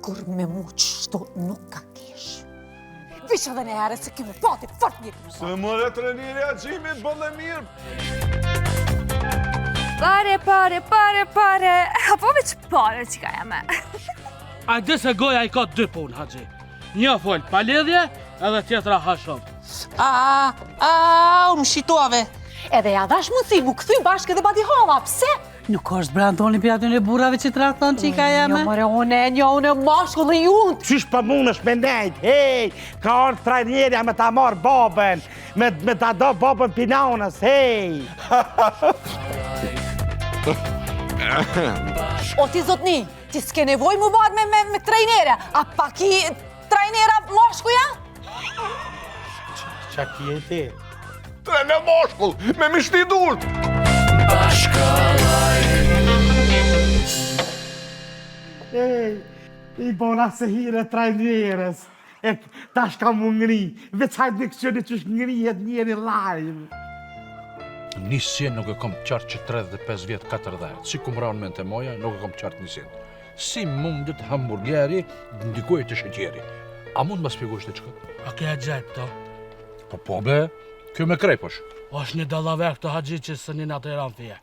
Kur me mu qështu nuk ka kesh. Veç edhe një herë se kemi pati, fort mirë kemi Se more trenerja gjimit, bën dhe mirë. Pare, pare, pare, pare. Apo veç pare që ka jame. A di se goja i ka dy punë, haxhi. Një fol pa lidhje, edhe tjetra ha shumë. A, a, u më shitove. Edhe ja dhash mundësi, mu kthy bashkë edhe badihava, pse? Nuk është Brandoni prej atyne burrave që tradhton çika jeme. Jo, more, unë e një, unë e mashkull i unë. Qysh po mundesh me nejt, hej, ka ardhë trajnerja me ta marrë babën, me, me ta do babën pi nanës, hej. O ti zotni, ti s'ke nevoj mu marrë me, me, me trajnere, a pa ki trajnera mashkuja? Qa ki e ti? Trener mashkull, me mi shti durt. Ej, i bona sehire trajneres. E tash ka mu ngri, veç hajt me këqyri qysh ngrihet njeri live. Një sen nuk e kom qartë që 35 vjet 40. Si kum ra në ment e moja, nuk e kom qartë një sen. Si mundet hamburgeri të ndikojë te sheqeri? A mund më spjegosh të çka? A ke e gjetë këto? Po po be, kjo me krep është. Është një dallaver këto haxhi që së një në atë e ranë fije.